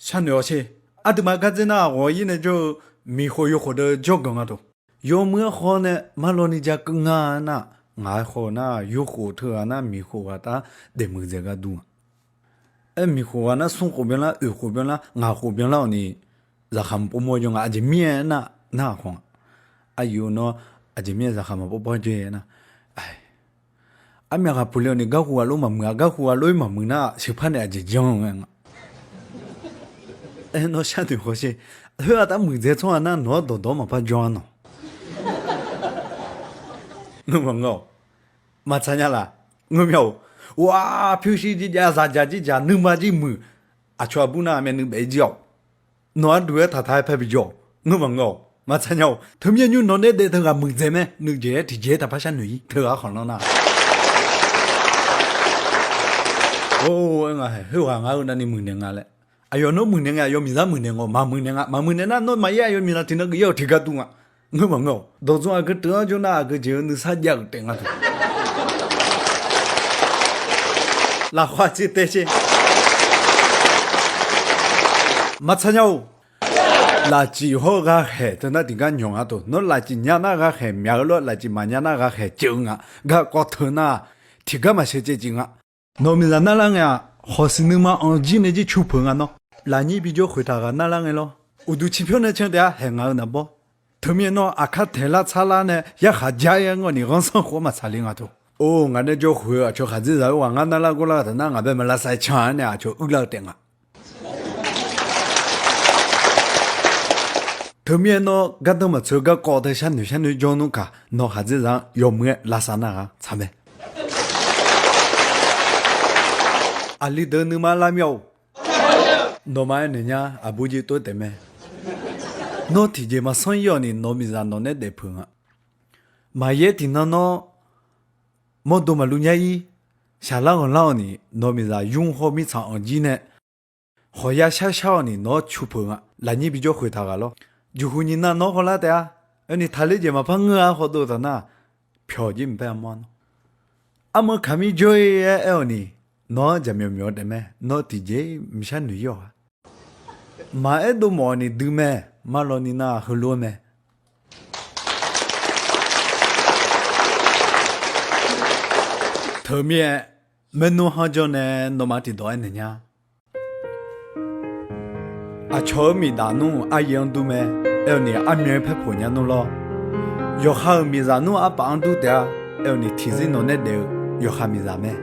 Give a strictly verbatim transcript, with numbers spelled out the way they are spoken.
Sharnoeq-awr sher. Aqduimaf gardzer nar ghawq-ir nae jawr-eu miqkhof yawkhof deuq jawrganq nga taq. Yawmuiq-aer khaw nae marlawni ja keuv nga nar, ngaq-aer khaw-eu nar yawkhof teughaq nar miqkhof ghaq taef-aer daefmuiq dzaeq gar dur nga. Aer, miqkhof ghaq nar smr khof byanlar, oeq khof byanlar, ngaq khof byanlar-awq ni, zaqkhav maqpov mawr jawr nga. Aqjeq mirnae aernar, narhaq khawf nga. Aqyawf nawr aqjeq mirnae zaqkhav maqpov pawr jawr-aer nar, armyaq ghaq puq le-awq ni garhu ghaq lof maqmuiq-a. Garhu ghaq lof-ir maqmuiq nar sheuqpar nae aqjeq janr-eu nga. Aer, nawr sharnoeq hawsher. Khoer-aq taef muiqdzaeq tsawrhaq nar nawq-anr dawqdawq maqpar jawr-a nawq. Ngeur maqngeur-awq. Maqtsaq nya laf. Ngeur mya-awq. Wa, pyurshuir jir jav, zaqjaq jir jaq, nuima jir muiq. Aqcawq aqbur nar aqmyav nuibaef-ir jir-awq. Nawq-anr duq-aer taqtaq-aer paer bijawr-awq. Ngeur maqngeur-awq. Maqtsaq nya-awq. Teumyanr nymr nawq nae daef teughaq muiqdzaeq mae. Nuijeq-aer tiqjeq-aer taqpar sharnoeq-ir teughaq-anr khanqlanr nar. Or, aer nga hae, khoerghaq ngar-eu navni muiqnaeq nga laer. Aqyawf nawr muiqnaeq ngae, aqyawf miqzaq muiqnaeq nga, maqmuiqnaeq nga. Maqmuiqnaeq nar nawr maqir aqyawf miqzaq tiqnan geuf-ir-awq tiqgar dur nga. Ngeur maqngeur-awq. Dawqdzmq aqgeu teuq-anr jawr nar aqgeu jeq-eu nuisar jav-euq taef nga taq. Lafkhoer tser tae sher. Maqtsaq nya-or. Lafcif hawr-eu ghaqkhaeq teu nar tiqgar nyawq nga taq. Nawr lafcif nya nar ghaqkhaeq myaq-eu lor, lafcif maqnya nar ghaqkhaeq ceuv-eu nga. Garkawv teu nar tiqgar maqsheuq caev cif nga. Nawq miqzaq narlar ngae-aq, hawqsiq nuima anq jir nae jir cu peuq nga nawr. Lafnyir bijawr khoeqtaq ghaq narlar ngae lor. Uqduq ciqpyawr nae can taef-a haeq ngaq-eu naqbawr. Teumirnae nawr aqkar taeqlar tsarlar nae yarkhaq jar-ir-aer ngawr ni ghanrsanrkhof-anr maqtsaq le nga taq. Or, ngaq nae jawr khoeq-eu aqcawq khaqdzerzaq-eu ghaq ngar narlar gawrlar-eu taf nar ngaq bae maq lavsav can-ar nae aqcawq uirlar-eu taef nga. Teumirnae nawr gardanr maqtsoeq-eu garkawv teu sharnoeq sharnoeq jawr nmr kaq, nawq khaqdzerzaq-anr yawmuiq-aer lavsav nar ghaq tsaq mae. Aqli deuq nuima lavmyawf-or. Nawmaf aernaeq nya, aqbur jir tov-aer taef mae. Nawr tiqjeq maqsanr-ir-awq ni nawq miqzaq nawq nae daefpeuq nga. Maqyaer tiqnan nawr mawrdo maqluv nyar-ir. Shaqlar ghanqlar-awq ni nawq miqzaq yur hawr mirtsaq anq jir nae khawqya sharshar-awq ni nawq-anr cu peuq nga. Lafnyir bijawr khoeqtaq ghaq lor. Jeqhu nyiq nav nawr hawlar taef-a. Aerni taqler jeq maqpar ngeur-a khawf dov taf nar, pyawq jir mqpaer armawr nawr. Armawr kaq mir jawr-ir-aer aer-awq ni, nawq-anr jaqmyawf myawf-eu taef mae. Nawr tiqjeq mqshar noeq-ir-awq-a. Maqaer dov mawf-awq ni dui mae. Marlawni nar heulof-aer mae. Teumirnae maernmr khanrjanr nae nawmaf tiqdawq aernaeq nya. Aqcawq-euq miqdaf nmr aqyuif-anr dur mae. Aer-awq ni armyan-aer paerpoq nya nmr lor. Yawqha-euq miqzaq nmr arpaf-anr dur taef-a. Aer-awq ni tiqzir nawq nae daef-eu yawqha miqzaq mae.